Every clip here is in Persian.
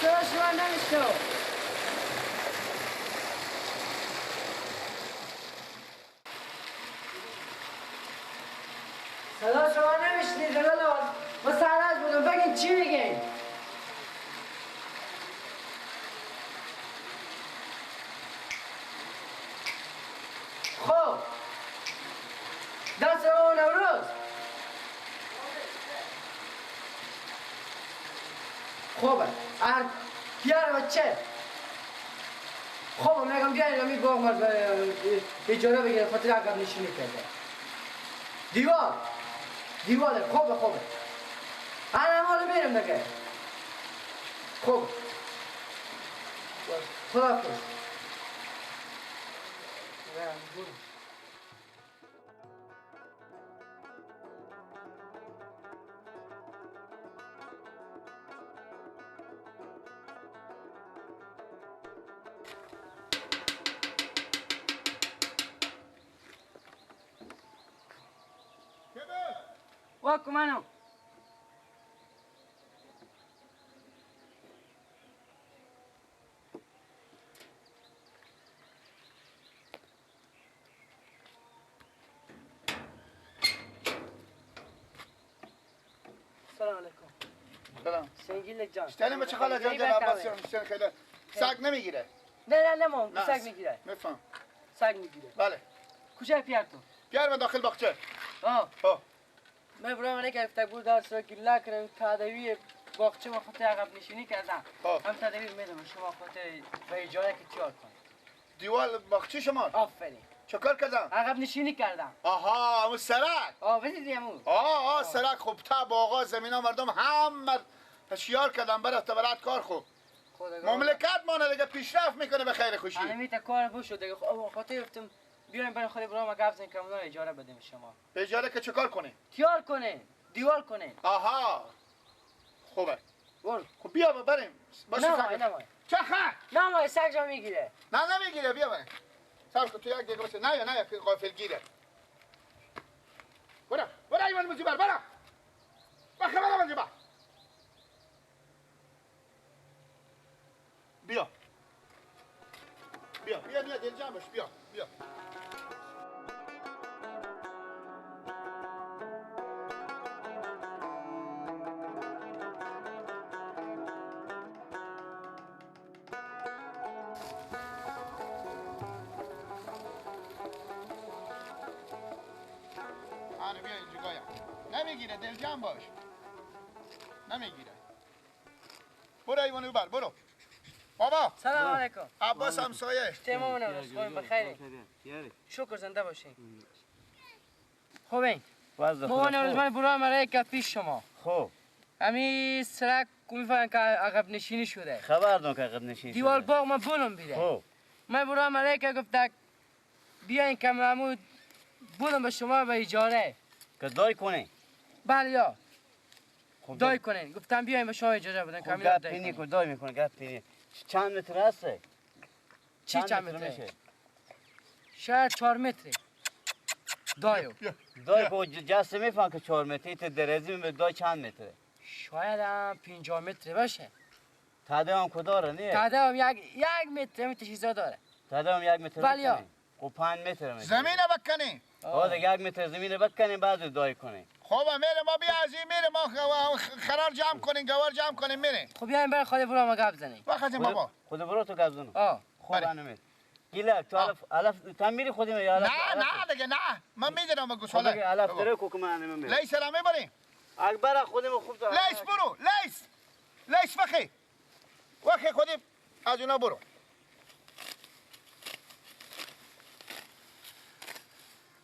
صدا شما نمیشنم. صدا شما نمیشنید لالا. ما سرج بودم بگین چی میگین؟ خب دست ما نوروز. خوبه پیار بچه. خب میگم بیاین امی باغ ما اجاره بگیریم خاطر عقب نشینی کرده. دیوار دیواره. خوبه خوبه. انا مال میرم دیگه. خوب خداحافظ. واکو منو. سلام علیکم. سلام. سنگیل جان. شتنم چه خاله جان جان عباس جان شتن خیلی سگ نمیگیره. نه نه نه سگ میگیره. میفهم. سگ میگیره. بله. کجا پیار تو؟ پیار من داخل باغچه. آه. آه. من برای من گرفته بود درس را گله کردم تداوی باغچه ما خاطر عقب نشینی کردم. هم تداوی میدم شما خاطر به اجاره که چیار کن. دیوال باغچه شما؟ آفرین. چه کار کردم؟ عقب نشینی کردم. آها اون سرک. آه بزیدی امو. آه آه سرک. خب تا باغا زمینا مردم هم شیار کردم برات برات کار خوب. مملکت ما دیگه پیشرفت میکنه به خیر خوشی. همین تا کار بو شد دیگه. خب خاطر گفتم بیایم برای خود برام گپ زنیم که اجاره بدیم شما. اجاره که چه کار کنه؟ تیار کنه، دیوار کنه. آها خوبه. برو. خب بیا بریم. باشه نه نه چه نه نه سگ جا میگیره. نه نمیگیره بیا بریم. صبر کن تو یک دقیقه باشه. نه نه که غافل گیره. برو برو ایوان مزیبر برو. بخه برو مزیبر. بیا. بیا بیا بیا دل جمع باش بیا بیا. آره بیا اینجا گایم. نمیگیره دل جمع باش. نمیگیره. برو ایوانو بر برو. بابا سلام علیکم. عباس همسایه. تمام نوروز خواهیم بخیر. شکر زنده باشین. خوبین؟ ما نوروز من برای مرای که پیش شما. خوب. امی سرک میفهمن که عقب نشینی شده. خبر دارم که عقب نشینی. دیوار باغ ما بولم بیده. خوب. من برای مرای که گفت بیاین که محمود بولم به شما به اجاره. که دای کنه. بله یا. دای کنین. گفتم بیاین به شما اجازه بدن که گپ پینی کو دای میکنه گپ پینی. چند متر هست؟ چی چند متر میشه؟ شاید 4 متر. دایو. دای کو جسته میفهم که 4 متری ته درزی به دای چند متره؟ شاید هم 50 متر باشه. تاده هم کداره نه؟ تاده هم یک متر می چیزا داره. تاده هم 1 متر. بله. خب 5 متر میشه. زمین بکنی. آه دیگه 1 متر زمین بکنی بعد دای کنی. خب میره ما بیا از این میره ما خرار جمع کنیم گوار جمع کنیم میره. خب بیایم برای خود برو ما گپ زنیم. وقتی بابا خود برو تو گپ زنم. آه خب انا گیلک تو الف الف تا میری خودی یا الف؟ نه نه دیگه نه من میدونم گوساله. خب الف داره کو که من نمیرم. لیس را میبریم. اکبر خودم خوب دارم. لیس برو لیس لیس وخی وخی خودی از اونا برو.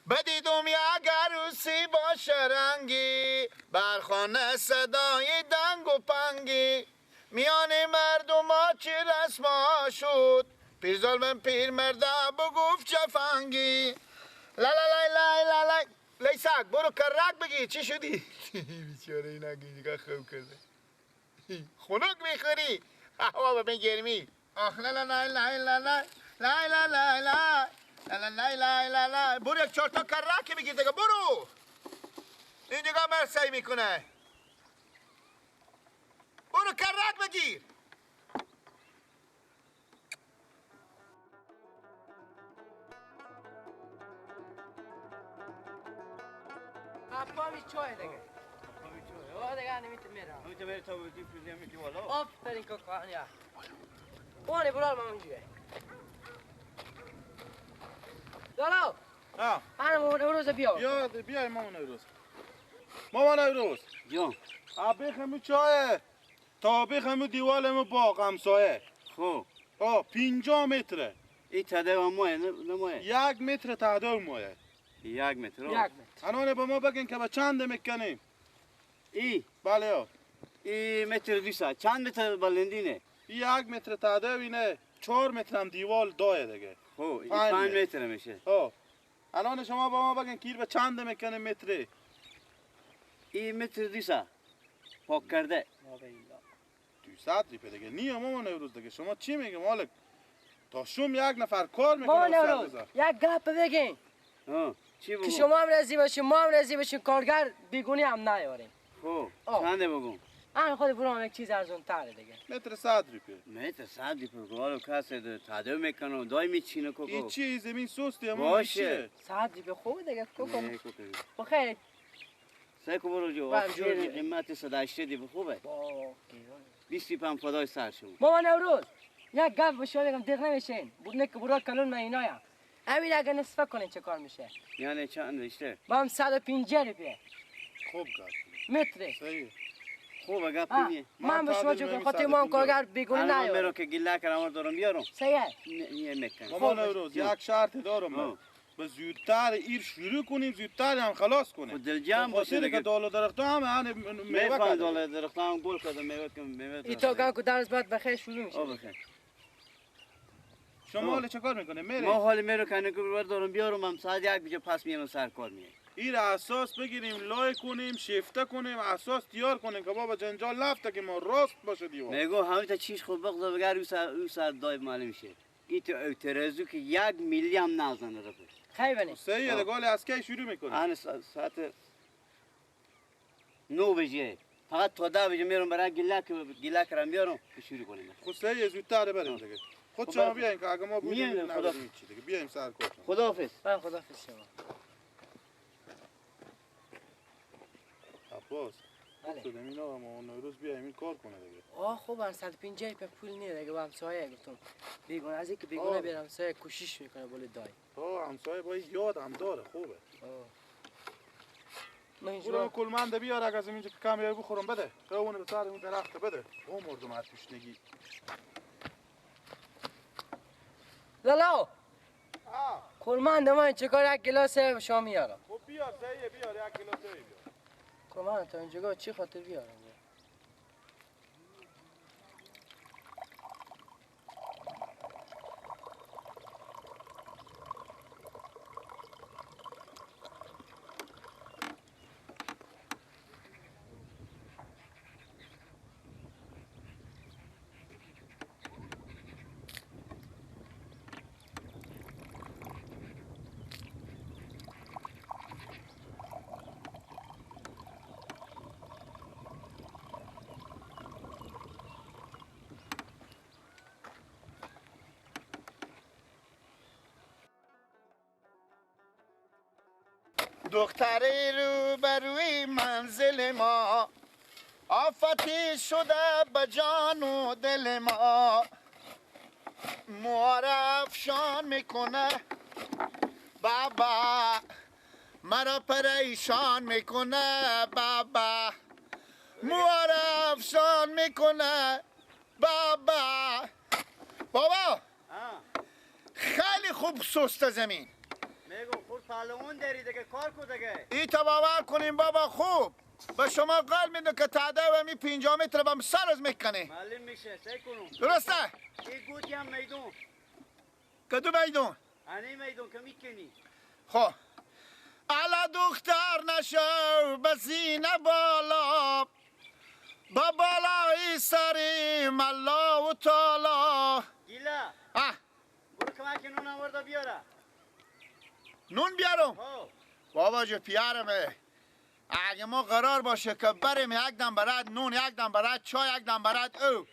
بدیدم یک عروسی با شرنگی بر خانه صدای دنگ و پنگی میان مردم ها چی رسما شد پیر ظلم پیر مرده بگفت چفنگی لا لا لا لا لا لا لیسک برو کرک بگی چی شدی؟ بیچاره این اگه دیگه خوب کرده خنک میخوری هوا به گرمی آخ لا لا لا لا لا لا لا لا لا لا لا لا لا لا برو یک 4 تا کرک بگیر دیگه برو این دیگه مرسی میکنه برو کرک بگیر. اپامی چای دیگه. آه دیگه نمیت میرم. نمیت میره تا بودی فیزی میتی والا. آفرین کاکا یا. اونه برال ما اونجوری. لالا. ها. انا نوروز بیا. بیا بیا مامان نوروز. مامان نوروز. جان. ابی خمو چای. تا بخمو دیوال مو باغ همسایه. خب. آه 50 متره. این تعداد ماه نه ماه. 1 متر تعداد ماه. 1 متر. 1 متر. الان به ما بگین که به چند میکنیم؟ ای بله. ای متر 200 چند متر بلندینه؟ 1 متر تعداد اینه 4 متر هم دیوال دایه دیگه. خب 5 متر میشه. خب الان شما با ما بگین کیر به چند میکنه متره؟ ای متر 200 پاک کرده. 200 ریپه دیگه. نیه مامان نوروز دیگه. شما چی میگی مالک؟ تا شوم یک نفر کار میکنه. مامان نوروز یک گپ بگین. چی بگم؟ که شما هم راضی باشین ما هم راضی باشین کارگر بیگونی هم نیاریم. خب چنده بگم؟ انا خود برام یک چیز ارزون تره دیگه. متر 100 ریپه. متر 100 ریپه گالو کس تعداد میکنه و دای میچینه کوکو. این چی زمین سستی ما باشه. 100 ریپه خوبه دیگه کوکو. بخیر. سه کو برو جو. خیلی قیمت 180 ریپه خوبه. 20 ریپه هم فدای سر شما. مامان نوروز یک گپ به شما بگم دق نمیشین. بودنه که برا کلون من اینایم. همین اگه نصفه کنین چه کار میشه؟ یعنی چند رشته؟ با هم 150 ریپه. خوب گپ. متره. صحیح. خوب گپ نیه. من به شما چون خاطر ما هم کارگر بیگونه نیارم. من رو که گله کردم دارم بیارم. صحیح. نیه میکنم. مامان نوروز یک شرط دارم من. به زودتر ایر شروع کنیم زودتر هم خلاص کنیم. دل جمع باشه دیگه. دال و درخت هم میوه کرده. دال درخت هم گل کرده میوه میوه. ای تا که درس بعد بخیر شروع میشه. بخیر. شما حالا چه کار میکنه؟ میره. ما حالا میرو کنه که دارم بیارم هم ساعت 1 بجه پس میام سر کار میام. این اساس بگیریم لای کنیم شیفته کنیم اساس تیار کنیم که بابا جنجال نفته که ما راست باشه دیوار. میگو همه تا چیز خوب بغض بگر او سر دای معلوم میشه. این تو اعتراضو که 1 میلی هم نزنه رفت. خیلی بنی. سیه دیگه از کی شروع میکنی؟ انا ساعت 9 بجه فقط تا 10 بجه میرم برای گلک رم بیارم که شروع کنیم. خب سیه زودتر بریم دیگه. خود شما بیاین که اگه ما بودیم نبودیم چی دیگه بیایم سر کار. خداحافظ. من خداحافظ شما. عباس خوب شد اینا ما نوروز بیایم این کار کنه دیگه. آه خب من 150 په پول نیه دیگه با همسایه گفتم بیگونه از اینکه بیگونه برم همسایه کوشش میکنه بوله دای. آه همسایه باید یاد هم داره خوبه. برو کلمنده بیار اگه از اینجا که کم بیای بخورم بده. قونه به سر اون درخت بده. او مردم از تشنگی. لالا کلمنده من چیکار یک گلاس شما میارم. خب بیار سعیه بیار یک گلاس بیار. کلمنده تا اینجا چی خاطر بیارم؟ دختری رو بروی منزل ما آفتی شده به جان و دل ما موها افشان میکنه بابا مرا پریشان میکنه بابا موها افشان میکنه بابا بابا خیلی خوب سست زمین میگم خود پهلوان داری دیگه کار کو دیگه. ای تا باور کنیم بابا خوب به شما قول میدم که تعداد می 50 متر بم سر از میکنه. معلوم میشه سعی کنم. درسته؟ ای گوتی هم میدون. کدوم میدون؟ انی میدون که میکنی. خب علا دختر نشو به زینه بالا با بالای سریم الله و تعالی. گیلا. برو کمک نون آورده بیاره. نون بیارم؟ بابا جو پیارمه اگه ما قرار باشه که بریم یک دم برات نون یک دم برات چای یک دم برات او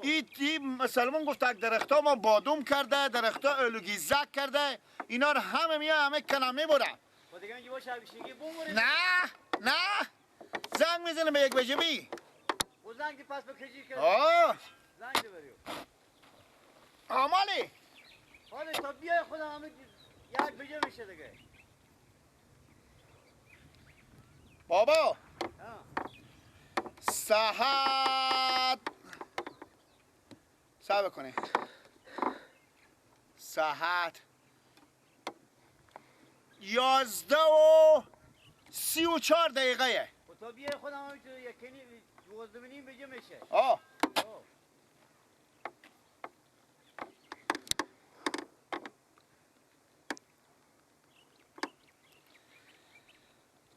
ای مسلمان گفت اگ درختا ما بادوم کرده درختا الوگیزک کرده اینا رو همه میای همه کنم میبرم. نه نه زنگ میزنه به یک بجه بی و زنگ پس به کجی که آه زنگ بریو آمالی حالا تا بیای خودم همه یک بجه میشه دیگه. بابا ساعت صبر کنه، ساعت 11:34. تا بیای خودم هم 12:30 بجه میشه. آه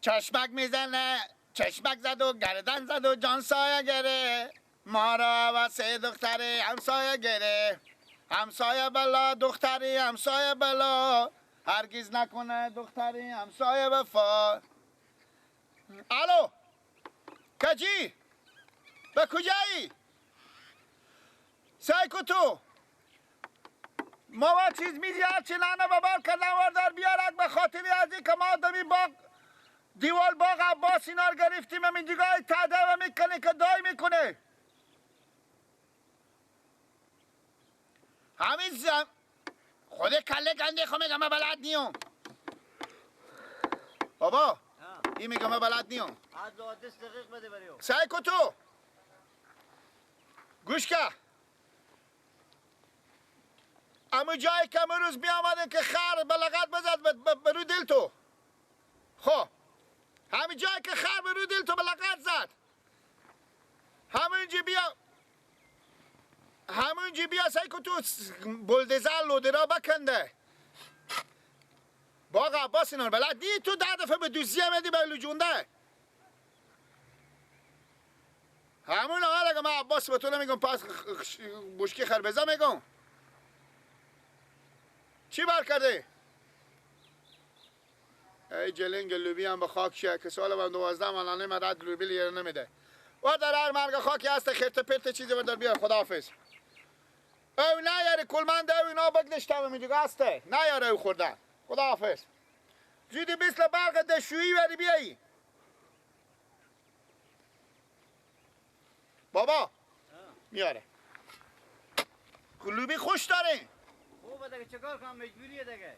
چشمک میزنه، چشمک زد و گردن زد و جان سایه گره، ما را و سه دختره همسایه گره، همسایه بلا دختری همسایه بلا، هرگز نکنه دختری همسایه وفا. الو کجی؟ به کجایی؟ سعی کن تو ما با چیز میدی هرچی نانه ببر کردن وردار بیارک، به خاطری از این که ما دمی باغ دیوال باغ عباس اینا رو گرفتیم، همین دیگه تعده و میکنه که دای میکنه. همین زم خود کله گنده خو میگم من بلد نیوم. بابا این میگم من بلد نیوم. عدل و آدرس دقیق بده بریو. سعی کن تو گوش که امو جایی که امروز بیامدن که خر به لغت بزد به رو دل تو. خب همین جایی که خر به رو دل تو به لغت زد، همونجا بیا، همونجا بیا سعی کن تو بلدزر لوده را بکنده. باغ عباس اینا رو بلد دی تو 10 دفعه به دوزیه میدی به لجونده. همون آقا اگه من عباس به تو نمیگم پس بشکی خربزه میگم. چی بر کرده؟ ای جلنگ لوبی هم به خاک شه که سال من 12 مالانه من رد لوبی لیره نمیده. و در هر مرگ خاکی هست خرت پرت چیزی بردار بیار. خداحافظ. او نیاره کلمنده او اینا بگنشتم میگه هسته نیاره او خوردن. خداحافظ. زودی مثل برق دشویی بری بیایی. بابا میاره لوبی خوش داره. خوبه دیگه چیکار کنم مجبوریه دیگه.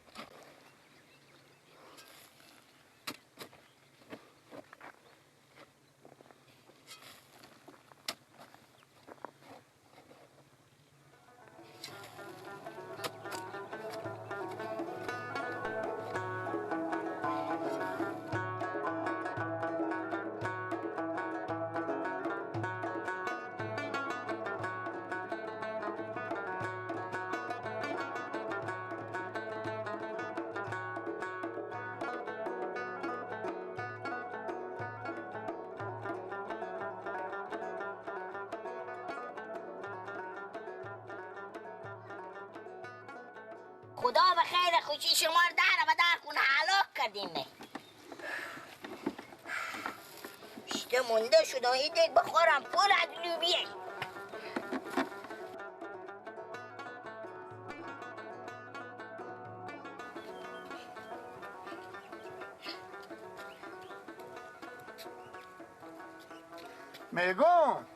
خدا به خیر خوشی شما رو در به در خونه هلاک کردیم. شده مونده شد و این دیگ بخورم پر از لوبیه. میگم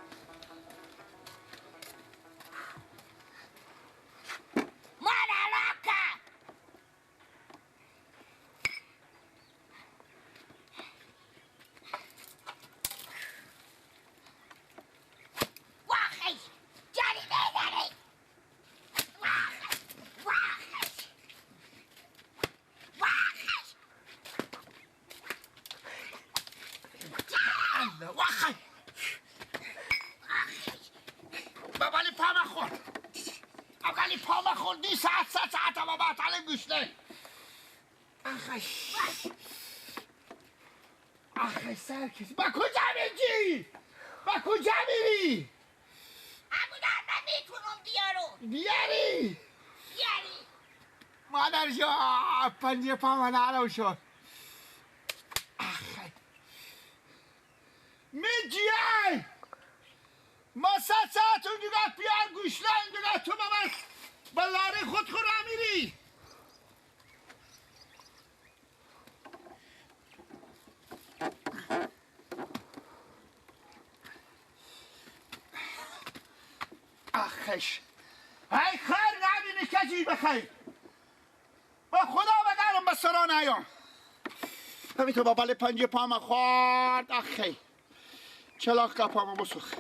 با کجا میجی؟ با کجا میری؟ همون من میتونم بیارم. بیاری؟ بیاری. مادر جان پنجه پا من عرو شد. آخه میجی ما 100 ساعت اون دیگه پیار گوشله این دیگه تو با من با لاره خود خود را میری. خش. ای خیر نبینی کسی بخیر. با خدا بدرم به سرا نیام. همینطور با بله پنجه پام خورد. آخی. چلاق پامو بسوخ.